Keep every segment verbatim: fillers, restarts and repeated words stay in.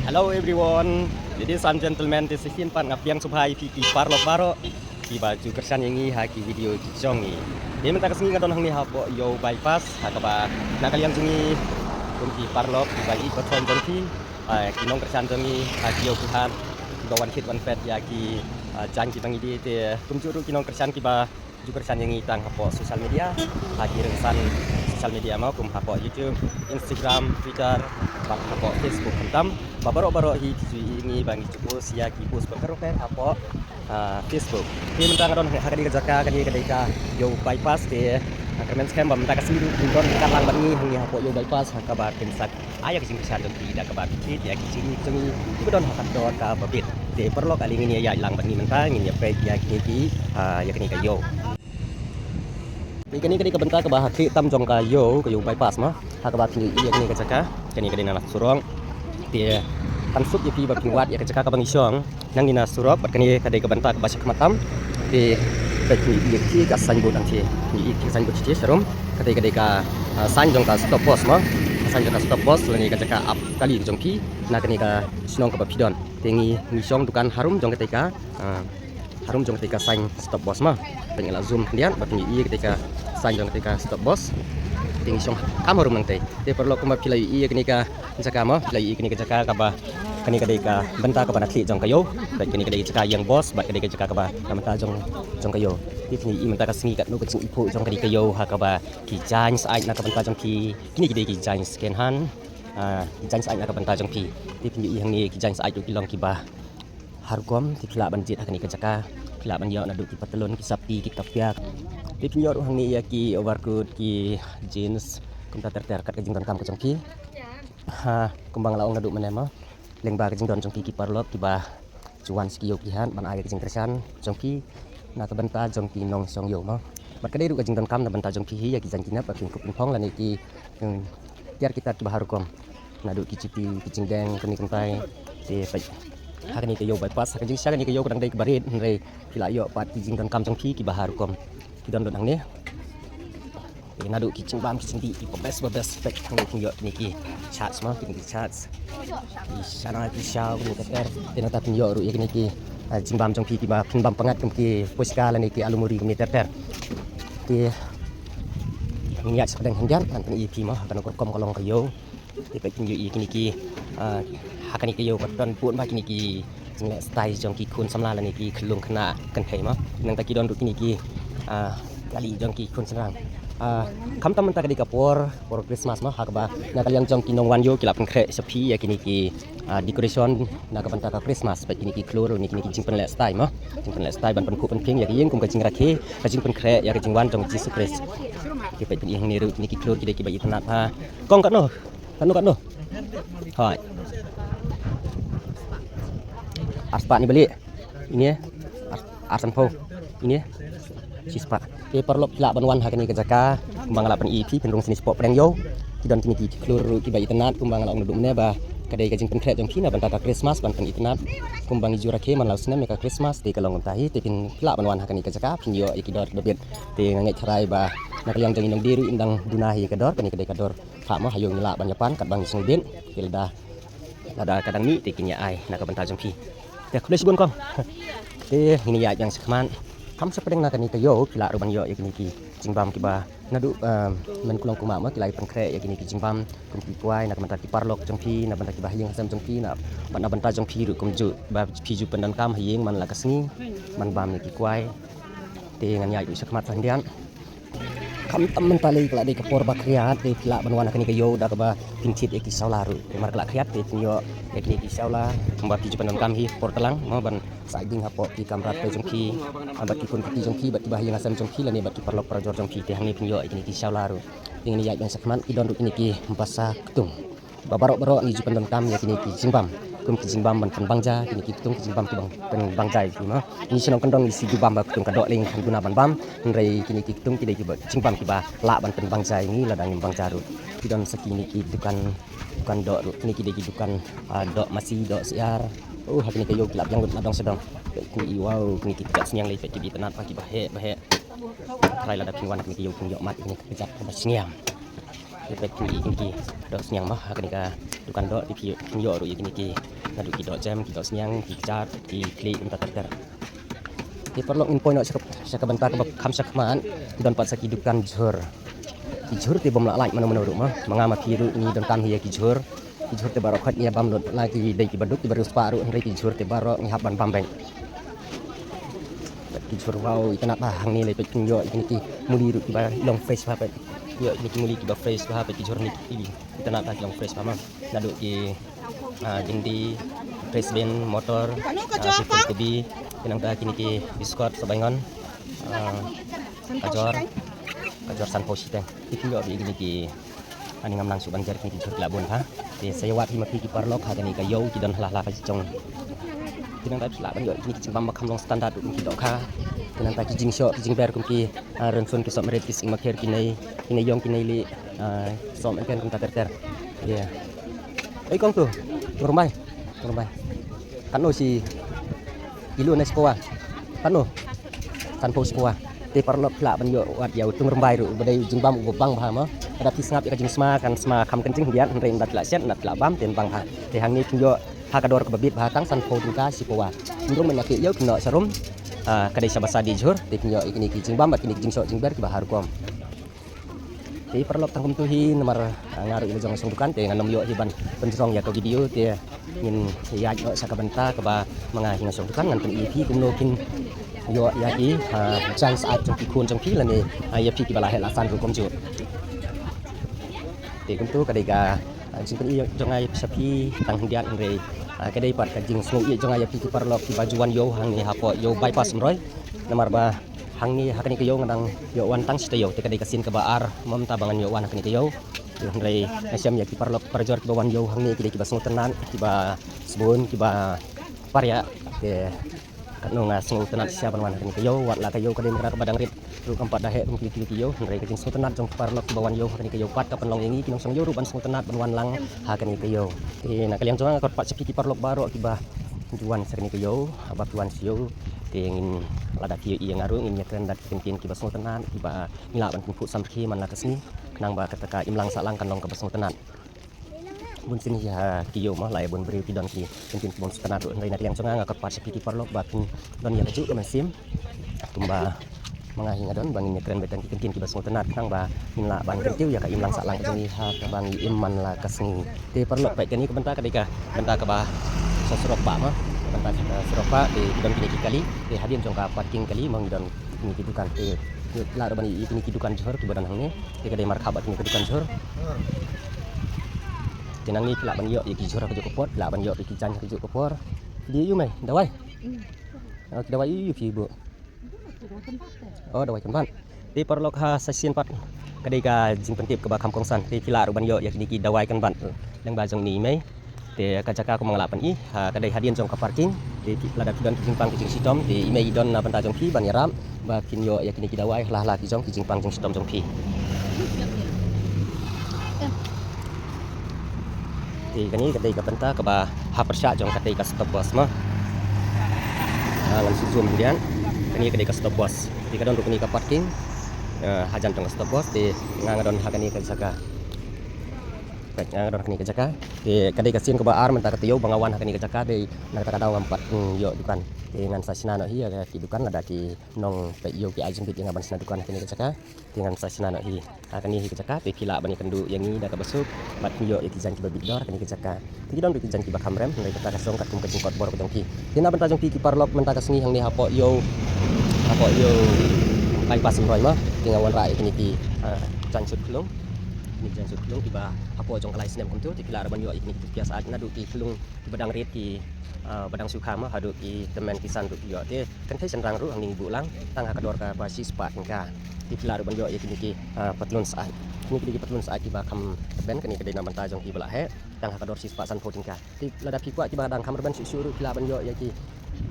Hello everyone, ladies and gentlemen, te sa shisien pat nga pdiang sngewbha ïa phi ki paralok baroh kiba ju kyrshan ïa ngi ha ki video ki jong ngi. Te mynta ka sngi nga don hangne hapoh Ïew Bypass ha kaba na ka liang jong ngi kum ki paralok kiba ïeit ba thon jong phi, ah, ki nongkyrshan jong ngi ha ki ïew ki hat, kiba wan kit wan peit ïa ki, ah, jaiñ kiba ngi die, te kumjuh ruh ki nongkyrshan kiba ju kyrshan ïa ngi tang hapoh social media, ha ki rynsan social media mo kum hapoh YouTube, Instagram, Twitter, bad hapoh Facebook khamtam. Ba baroh baroh hi ki ju ïohi ïa ngi ba ngi ju post ïa ki post ba kyrpang hapoh, ah, Facebook. Te mynta nga don ha kane ka jaka, kane ka dei ka Ïew Bypass te, ah, kyrmen skhem ba mynta ka sngi ruh kin don kat lang bad ngi hangne hapoh Ïew Bypass ha kaba kin sa ai ïa ka jingkyrshan jong ki da kaba phi thied ïa ki jingïeit jong ngi kiba don ha ka dor kaba bit. Te paralok, ale ngin ïa ïaid lang bad ngi mynta, ngin ïa peit ïa kine ki, ah, ïa kane ka ïew. Te kane ka dei ka bynta kaba ha khlieh tam jong ka ïew, ka Ïew Bypass mo. Ha kaba phin ïohi ïa kane ka jaka, kane ka dei na surok. Te kan suk ïa phi ba phin wad ïa ka jaka kaba ngi shong nangne na surok, bad kane ka dei ka bynta kaba sha khmat tam. Te peit phin ïohi ïa ka signboard hangtei, phin ïohi ïa ka signboard hangtei sharum. Kata ka dei ka, ah, sign jong ka stop boss mo. Ka sign jong ka stop boss lane ka jaka ap kali jong phi na kane ka shnong kaba phi don. Te ngi, ngi shong dukan harum jong kata ka, ah, harum jong kata ka sign stop boss mo. Peit, nga la zoom khyndiat ba phin ïohi ïa kata ka sign jong kata ka stop boss. Te ngi shong kam harum nangtei. Te paralok, kumba phi la ïohi ïa kane ka jaka mo, phi la ïohi ïa kane ka jaka kaba, kane ka dei ka bynta kaba na khlieh jong ka ïew. Bad kane ka dei jaka ïeng boss, bad ka dei ka jaka kaba na bynta jong, jong ka ïew. Te phin ïohi mynta ka sngi katno ka jingiphuh jong kane ka ïew ha kaba ki jaiñ syaid na ka bynta jong phi. Kine ki dei ki jaiñ second hand. Ah, ki jaiñ syaid na ka bynta jong phi. Te phin ïohi hangne ki jaiñ syaid ruh ki long kiba ha rukom, te phi lah ban jied ha kane ka jaka, phi lah ban ïoh naduh ki patlun, ki sopti, ki kapiak. Te phin ïoh ruh hangne ïa ki overcoat, ki jeans, kumta ter ter kat ka jingdonkam ka jong phi. Ha, kumba nga la ong naduh mynne mo, lyngba ka jingdon jong phi ki paralok kiba ju wan sha ki ïew ki hat ban ai ka jingkyrshan jong phi na ka bynta jong ki nongshong ïew mo. Bad ka dei ruh ka jingdonkam na bynta jong phi hi ïa ki jaiñ ki nep ba phin kup phin phong lane ki, hmm, tiar ki tat kiba ha rukom. Naduh ki juti, ki jingdeng, kane kyntai. Te peit, ha kane ka Ïew Bypass, ha ka jingshisha kane ka ïew ka dang dei kaba rit, hynrei phi lah ïoh pat ki jingdonkam jong phi kiba ha rukom. Ki don lut hangne. Te naduh ki jingbam, ki jingdih kiba best ba best, peit hangne phin ïoh kine ki shirts mo, kine ki shirts. Ki shana, ki shaw, kine ter ter. Te nangta phin ïoh ruh ïa kine ki, ah, jingbam jong phi kiba phin bam pyngngad kum ki puchka lane ki alu muri kumne ter ter. Te ngin ïaid sha pdeng khyndiat ban pyni ïa phi mo ha kano ka rukom ka long ka ïew. Te peit phin ïohi ïa kine ki, ah, ha kane ka ïew ka don bun bha kine ki jingleh stai jong ki khun samla lane ki khyllung khynnah kynthei mo. Nangta ki don ruh kine ki, ah, kali jong ki khun shynrang. Ah, khamtam mynta ka dei ka por, por Christmas mo, ha kaba na ka liang jong ki nongwan ïew ki la pynkhreh sha phi ïa kine ki, ah, decoration na ka bynta ka Christmas. Peit kine ki khlur ne kine ki jingpynleh stai mo, jingpynleh stai ban pynkhuid pynphieng ïa ka ïing kum ka jingrakhe, ka jingpynkhreh ïa ka jingwan jong u Jisu Khrist. Te peit phin ïohi hangne ruh kine ki khlur ki dei kiba itynnad bha. Kong, katno? Katno, katno? Hooid. Arspah ne balei? Ine? Ar, arsanphew. Ine? Shispah. Te paralok, phi lah ban wan ha kane ka jaka, kumba nga la pyni ïa phi, phin rung shane shapoh pdeng ïew. Ki don kine ki khlur ruh kiba itynnad, kumba nga la ong naduh mynne ba ka dei ka jingpynkhreh jong phi na bynta ka Christmas ban pynitynnad. Kumba ngi ju rakhe man la u snem ïa ka Christmas, te ka long kumta hi, te phin, phi lah ban wan ha kane ka jaka phin ïoh ïa ki dor kiba bit. Te nga ngeit tharai ba na ka liang jong ngi nongdie ruh kin dang duna hi ïa ka dor, kane ka dei ka dor. Phah mo, ha ïew ngi lah ban ïa pan katba ngi sngewbit. Te lada, lada ka dang mih te kin ïa ai na ka bynta jong phi. Te khublei shibun kong. Te ngin ïa ïaid biang shakhmat. Kham sha pdeng na kane ka ïew phi lah ruh ban ïoh ïa kine ki jingbam kiba naduh, em, mynkulong kumba mo ki la pynkhreh ïa kine ki jingbam kum ki kwai na ka bynta ki paralok jong phi, na bynta kiba ha ïing ha sem jong phi, na, na bynta jong phi ruh kumjuh ba phi ju pyndonkam ha ïing man la ka sngi ban bam ïa ki kwai. Te ngan ïaid ruh shakhmat sa khyndiat. Khamtam mynta lei ka la dei ka por ba khriat, te phi lah ban wan ha kane ka ïew da kaba phin thied ïa ki shawla ruh. Te mar ka la khriat te phin ïoh ïa kine ki shawla kumba phi ju pyndonkam hi por talang mo ban sa ïing hapoh ki kamra te jong phi, bad ki khun ki kti jong phi, bad kiba ha ïing ha sem jong phi lane bad ki paralok parajor jong phi. Te hangne phin ïoh ïa kine ki shawla ruh. Te ngin ïaid biang shakhmat, ki don ruh kine ki basa ktung. Ba baroh baroh ngi ju pyndonkam ïa kine ki jingbam kum ki jingbam ban pynbang ja, kine ki ktung ki jingbam ki ban pynbang ja ïa phi mo. Ngi shnong kyndong ngi shu ju bam ba ktung ka doh lei ngin duna ban bam. Hynrei kine ki ktung ki dei kiba jingbam kiba lah ban pynbang ja ïa ngi lada ngim bang ja ruh. Ki don sa kine ki dukan, dukan doh ruh, kine ki dei ki dukan, ah, doh masi, doh syiar. Oh, ha kine ki ïew ki la biang lut na dong sha dong. Kine, wow, kine ki jot sniang lei, peit kiba itynnad bha, kiba heh ba heh. Trai lada phin wan kine ki ïew phin ïoh mad kine ki jot kaba sniang. Te peit kine ki, kine ki doh sniang mo, ha kane ka dukan doh te phi ïoh ruh ïa kine ki, naduh ki doh jem, ki doh sniang, ki kjat, ki khlieh, mynta ter ter. Te paralok ngin poi noh sha ka, sha ka bynta kaba kham sha khmat, don pat sa ki dukan jhur. Ki jhur te bym lah lait mano mano ruh mo. Ma nga ma phi ruh ngi donkam hi ïa ki jhur. Ki jhur te baroh khoit ngi ïa bam lut, la ki dei kiba duk kiba riewspah ruh, hynrei ki jhur te baroh ngi hap ban bam beit. Peit ki jhur, wow, itynnad bha. Hangne lei peit phin ïoh ïa kine ki muli ruh kiba long fresh bha, peit. Ïoh ïa kine ki muli kiba fresh bha, peit ki jhur ni ki, itynnad bha, ki long fresh bha mo. Naduh ki, ah, gindi, French bean, motor, ah, sipun kubi, te nangta kine ki biskot, sohbaingon, ah, kajor, kajor sanphew shiteng. Te phin ïoh ïa kine ki, ani ngam nang shu ban jer, kine ki jhur ki la bun bha. Te sa ïa wad hi ma phi ki paralok, ha kane ka ïew ki don hala hala ka jong. Te nangta phi lah ban ïoh kine ki jingbam ba kham long standard ruh kum ki dohkha. Te nangta ki jingshoh ki jingber kum ki, ah, rynsun, ki sohmrit, ki sing makher, ki nei, ki nei ïong, ki nei lieh, ah, sohmynken kumta ter ter. Ïa. Ei kong tu, ngur bai, ngur bai. Katno shi kilo ne shi pawa? Katno? Sanphew shi pawa. Te paralok phi lah ban ïoh wad ïa u tungrymbai ruh, ba dei u jingbam uba bang bha mo. Lada phi sngap ïa ka jingsma, kan sma kham kynjing khyndiat, hynrei ynda phi lah shet, ynda phi lah bam, te bang bha. Te hangne phin ïoh ha ka dor kaba bit bha, tang sanphew tyngka shi pawa. Hynrei mynta ki ïoh phin ïoh sharum, ah, ka dei shaba sa die jhur, te phin ïoh ïa kine ki jingbam bad kine ki jingshoh jingber kiba har rukom. Te paralok, tang kumtu hi namar, ah, nga ruh i la jong nga shong dukan, te ngan ym ïoh hi ban pynjrong ïa ka video, te ngin ïaid noh sha ka bynta kaba ma nga hi nga shong dukan, ngan pyni ïa phi kumno kin ïoh ïa ki, ah, jaiñ syaid jong ki khun jong phi lane, ah, ïa phi kiba la heh la san ruh kumjuh. Te kumtu ka dei ka, ah, jingpyni jong nga sha phi tang khyndiat, hynrei, ah, ka dei pat ka jingsngew ïeit jong nga ïa phi ki paralok kiba ju wan ïew hangne hapoh ïew Bypass Umroi. Namar ba hangne ha kane ka ïew nga dang ïoh wan tang shi taïew, te ka dei ka sien kaba ar mynta ba ngan ïoh wan ha kane ka ïew. Hynrei nga shem ïa ki paralok parajor kiba wan ïew hangne ki dei kiba sngewtynnad, kiba sbun, kiba pariah. Te katno nga sngewtynnad shisha ban wan ha kane ka ïew, wat la ka ïew ka dei mynta kaba dang rit ruh, kam pat da heh kum kine kine ki ïew, hynrei ka jingsngewtynnad jong ki paralok kiba wan ïew ha kane ka ïew pat ka pynlong ïa ngi ki nongshong ïew ruh ban sngewtynnad ban wan lang ha kane ka ïew. Te na ka liang jong nga nga kwah pat sha phi ki paralok baroh kiba ju wan sha kane ka ïew, haba phi wan sha ïew te ngin, lada phi ïohi ïa nga ruh, ngin ïakren da ki kyntien kiba sngewtynnad kiba ngi lah ban pynphuh samrkhie man la ka sngi, khnang ba kata ka imlang sahlang kan long kaba sngewtynnad. Bun sien hi ha ki ïew mo, la ïa bun briew ki don ki kyntien ki bym sngewtynnad ruh, hynrei na ka liang jong nga nga kwah pat sha phi ki paralok ba phin don ïa kajuh ka mynsiem kumba ma nga hi nga don, ba ngin ïakren beit tang ki kyntien kiba sngewtynnad khnang ba ngin lah ban kyntiew ïa ka imlang sahlang ka jong ngi ha kaba ngi im man la ka sngi. Te paralok, peit kane ka bynta ka dei ka bynta kaba shu surok pah mo, bynta shu surok pah, te ki don kine ki kali, te hadien jong ka parking kali mo ngi don kine ki dukan, te phi lah ruh ban ïohi kine ki dukan jhur kiba don hangne, te ka dei markhap bad kine ki dukan jhur. Te nangne phi lah ban ïoh ïa ki jhur ha kajuh ka por, phi lah ban ïoh ïa ki jaiñ ha kajuh ka por. Phi dei ïa u mei dawai? Oh, ki dawai ïa u phi buh. Oh, dawai kynbat. Te paralok, ha sa shisien pat ka dei ka jingpyntip kaba kham kongsan, te phi lah ruh ban ïoh ïa kine ki dawai kynbat lyngba jong ine i mei. Te ka jaka kumba nga la pyni, ha, ka dei hadien jong ka parking. Te phi, lada phi don ki jingpang ki jingshitom, te i mei i don na bynta jong phi ban ïarap ba kin ïoh ïa kine ki dawai ha la ha la ki jong ki jingpang jingshitom jong phi. Te kane ka dei ka bynta kaba ha pyrshah jong ka dei ka stop bus mo. Ha, ngan shu zoom khyndiat. Kane ka dei ka stop bus. Te ka don ruh kane ka parking, eh, hajan jong ka stop bus, te nga nga don ha kane ka jaka. Peit, nga nga don ha kane ka jaka. Te ka dei ka sien kaba ar mynta ka taïew ba nga wan ha kane ka jaka, dei na kata ka daw ngam pat, mm, ïoh dukan. Te ngan sa shna noh hi ïa ki dukan, lada ki nongpeit ïew ki ai jingbit ïa nga ban shna dukan ha kane ka jaka. Te ngan sa shna noh hi. Ha kane hi ka jaka, te phi lah ban ïakynduh ïa ngi da kaba suk bad phin ïoh ïa ki jaiñ kiba bit dor ha kane ka jaka. Te ki don ruh ki jaiñ kiba kham rem, hynrei kata ka shong katkum ka jingkot bor ka jong ki. Te na bynta jong phi ki paralok mynta ka sngi hangne hapoh ïew, hapoh ïew Bypass Umroi mo, te nga wanrah ïa kine ki, ah, jaiñ sut khlung. Kine ki jaiñ sut khlung kiba hapoh jong ka lai snem kumtu, te phi lah ruh ban ïoh ïa kine ki toothpaste naduh ki khlung kiba dang rit, ki, ah, ba dang shu kha mo, haduh ki tymmen ki san ruh phi ïoh. Te kynthei shynrang ruh hangne ngi buh lang, tang ha ka dor kaba shispah tyngka. Te phi lah ruh ban ïoh ïa kine ki, ah, patlun syaid. Kine ki dei ki patlun syaid kiba kham rben, kane ka dei na bynta jong kiba la heh, tang ha ka dor shispah sanphew tyngka. Te lada phi kwah kiba dang kham rben shuh shuh ruh phi lah ban ïoh ïa ki,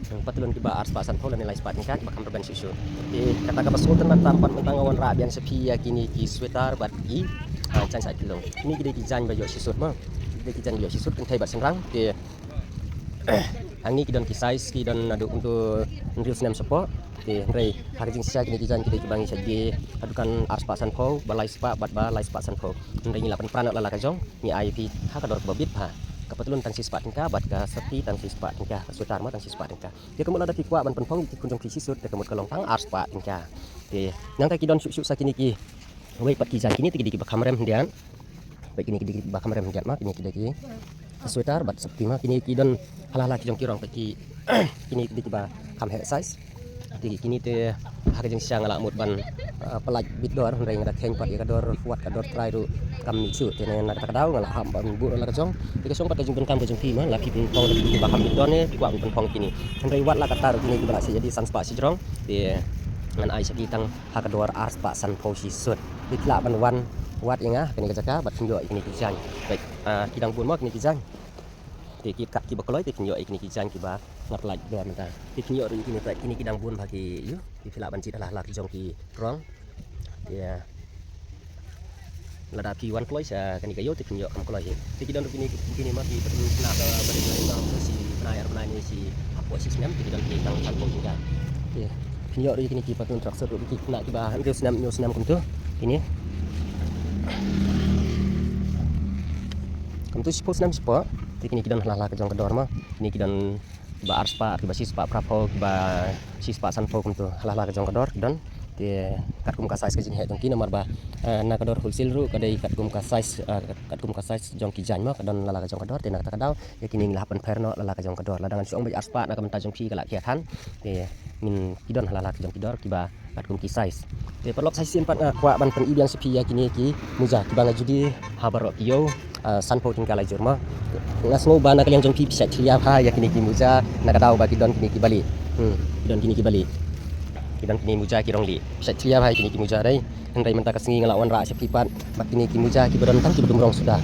hmm, patlun kiba arspah sanphew lane laispah tyngka kiba kham rben shuh shuh. Te kata kaba sngewtynnad tam pat mynta nga wanrah biang sha phi ïa kine ki sweater bad ki, ah, jaiñ syaid khlung. Kine ki dei ki jaiñ ba ïoh shisut mo. Ki dei ki jaiñ ba ïoh shisut, kynthei bad shynrang. Te hangne ki don ki size, ki don naduh kumtu hynriew snem shapoh. Te hynrei ha ka jingshisha kine ki jaiñ ki dei kiba ngi shait die ha dukan ar spah sanphew, ba lai spah bad ba lai spah sanphew. Hynrei ngi la pynpra noh la la ka jong, ngi ai ïa phi ha ka dor kaba bit bha. Ka patlun tang shi spah tyngka bad ka sati tang shi spah tyngka, ka sweater mo tang shi spah tyngka. Te ka mut lada phi kwah ban pynphong ïa ki khun jong phi shisut te ka mut ka long tang ar spah tyngka. Te nangta ki don shuh shuh sa kine ki wei pat ki jaiñ, kine te ki dei kiba kham rem hyndiat. Bad kine ki dei kiba kham rem hyndiat ma, kine ki dei ki sweater bad sati ma, kine ki don hala hala ki jong ki rong, bad ki kine ki dei kiba kham heh size. Te kine te ha ka jingshisha nga la mut ban, ah, pynlait bit dor, hynrei nga da kheiñ pat ïa ka dor, wat ka dor trai ruh kam mih shuh. Te na kata ka daw nga la hap ban buh la ka jong. Te ka shong pat ka jingdonkam ka jong phi ma, la phi pynphong da ki dei kiba kham bit dor ne phi kwah ban pynphong kine. Hynrei wat la katta ruh kine kiba la shah ïa die san spah shijrong, te ngan ai sha ki tang ha ka dor ar spah sanphew shisut. Te phi lah ban wan wad ïa nga ha kane ka jaka bad phin ïoh ïa kine ki jaiñ. Bad, ah, ki dang bun mo kine ki jaiñ. Te ki kat kiba kloi te phin ïoh ïa kine ki jaiñ kiba nga pynlait bha mynta. Te phin ïoh ruh ïa kine, bad kine ki dang bun bha ki ïew. Te phi lah ban jied hala hala ki jong ki rong. Te lada phi wan kloi sha kane ka ïew te phin ïoh kam kloi hi. Te ki don ruh kine, kine ma ki patlun khynnah ba, ba dei ba shi bnai ar bnai ne shi hapoh shi snem, te ki don kine tang sanphew tyngka. Te phin ïoh ruh ïa kine ki patlun tracksuit ruh ki khynnah kiba hynriew snem hynñiew snem kumtu. Kine kumtu shiphew snem shapoh. Te kine ki don hala hala ka jong ka dor ma. Kine ki don kiba ar spah, kiba shi spah phraphew, kiba shi spah sanphew kumtu. Hala hala ka jong ka dor ki don. Te katkum ka size ka jingheh jong ki namar ba, eh, na ka dor wholesale ruh ka dei katkum ka size, eh, katkum ka size jong ki jaiñ ma, ka don hala hala ka jong ka dor. Te na kata ka daw ïa kine ngi la hap ban pher noh hala hala ka jong ka dor. Lada ngan shu ong beit ar spah na ka bynta jong phi ka la khia than. Te ngin, ki don hala hala ka jong ki dor kiba katkum ki size. Te paralok, sa shisien pat nga kwah ban pyni biang sha phi ïa kine ki muja kiba nga ju die ha baroh ki ïew, ah, sanphew tyngka lai jur ma. Nga sngew ba na ka liang jong phi phi shait thyllia bha ïa kine ki muja na ka daw ba ki don kine kiba lieh. Hmm, ki don kine kiba lieh. Ki don kine muja ki rong lieh. Phi shait thyllia bha ïa kine ki muja dei. Hynrei mynta ka sngi nga la wanrah sha phi pat ba kine ki muja kiba don tang kiba dum rong suda.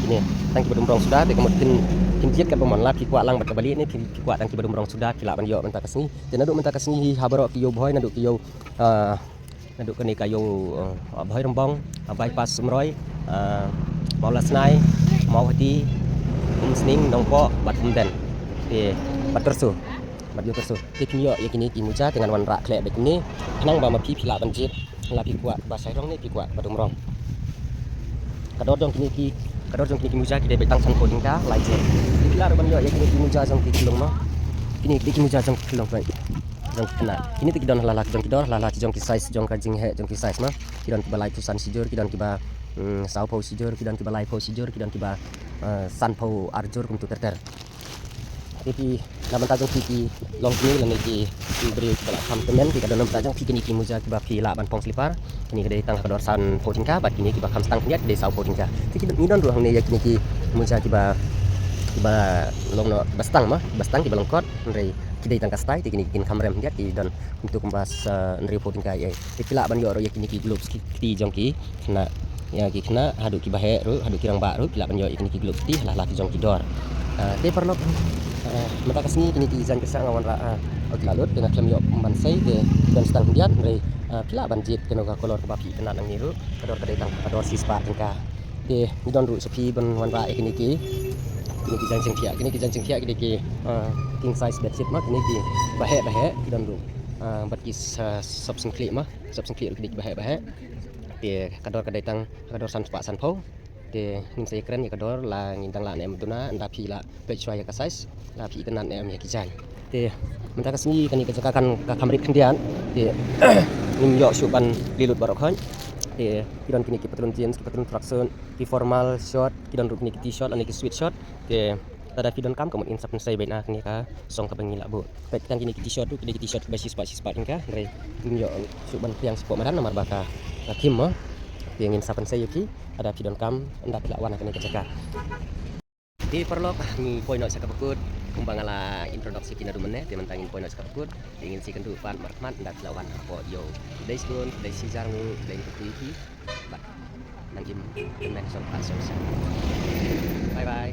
Kine tang kiba dum rong suda, te ka mut phin, phin jied katba mon, la phi kwah lang bad kaba lieh ne phi, phi kwah tang kiba dum rong suda, phi lah ban ïoh mynta ka sngi. Te naduh mynta ka sngi hi ha baroh ki ïew Bhoi, naduh ki ïew, ah, naduh kane ka ïew, ah, Bhoi Rymbong, ah, Bypass Umroi, ah, Mawlasnai, Mawhati, Umsning, Nongpoh bad Umden. Te bad Kyrsu. Bad ïew Kyrsu. Te phin ïoh ïa kine ki muja te ngan wanrah khleh beit kumne. Khnang ba ma phi phi lah ban jied. La phi kwah ba shai rong ne phi kwah ba dum rong. Ka dor jong kine ki, ka dor jong kine ki muja ki dei beit tang sanphew tyngka lai jur. Te phi lah ruh ban ïoh ïa kine ki muja jong ki khyllung ma. Kine ki dei ki muja jong ki khyllung, jong ki khynnah. Kine te ki don hala hala ki jong ki dor, hala hala ki jong ki size, jong ka jingheh jong ki size ma. Ki don kiba laiphew san shijur, ki don kiba, mm, sawphew shijur, ki don kiba laiphew shijur, ki don kiba, eh, sanphew arjur kumtu ter ter. Te phi na bynta jong phi ki long kmie lane ki, ki briew kiba la kham tymmen, ki ka don na bynta jong phi kine ki muja kiba phi lah ban phong slipper. Kine ki dei tang ha ka dor sanphew tyngka bad kine kiba kham stang khyndiat ki dei sawphew tyngka. Te ki, ngi don ruh hangne ïa kine ki muja kiba, kiba long noh, kiba stang ma, kiba stang kiba lyngkot, hynrei ki dei tang ka stai, te kine ki kin kham rem khyndiat, ki don kumtu kumba sa hynriewphew tyngka ïa. Te phi lah ban ïoh ruh ïa kine ki gloves ki kti jong ki khynnah, ïa ki khynnah haduh kiba heh ruh, haduh ki rangbah ruh, phi lah ban ïoh ïa kine ki gloves kti hala hala ki jong ki dor. Ah, te paralok, ah, mynta ka sngi kine ki jaiñ ka sah nga wanrah, ah, ot la lut, te nga khlem ïoh ban sei, te don stang khyndiat, hynrei, ah, phi lah ban jied kano ka colour kaba phi itynnad nangne ruh, ka dor ka dei tang ka dor shispah tyngka. Te ngi don ruh sha phi ban wanrah ïa kine ki, kine ki jaiñ jingthiah, kine ki jaiñ jingthiah ki dei ki, ah, king size bedsheet ma, kine kiba heh ba heh, ki don ruh, ah, bad ki sa-, sop syngkhlieh ma, sop syngkhlieh ruh ki dei kiba heh ba heh. Te ka dor ka dei tang ka dor sanspah sanphew. Te ngin sa ïakren ïa ka dor la ngin dang lah ne em duna, ynda phi lah peit shuwa ïa ka size, la phi itynnad ne em ïa ki jaiñ. Te mynta ka sngi kane ka jaka kan ka kham rit khyndiat. Te ngim ïoh shuh ban leh lut baroh khoit. Te ki don kine ki patlun jeans, ki patlun tracksuit, ki formal short, ki don ruh kine ki t-shirt lane ki sweatshirt. Te lada phi donkam ka mut ngin sa pynsei beit na kane ka song kaba ngi lah buh. Peit tang kine ki t-shirt ruh, kine ki t-shirt kiba shispah shispah tyngka, hynrei ngim ïoh shuh ban pdiang shapoh madan namar ba ka, ka thim mo. Te ngin sa pynsei ïa phi lada phi donkam, ynda phi lah wan ha kane ka jaka. Te paralok, ngi poi noh sha kaba kut, kumba nga la introduce ïa phi naduh mynne, te mynta ngin poi noh sha kaba kut, te ngin sa ïakynduh pat markhmat ynda phi lah wan hapoh ïew. Khublei shibun, khublei shihajar nguh, khublei shibun ïa phi. Bad nang im kyrmen sha ka song sha. Bye bye.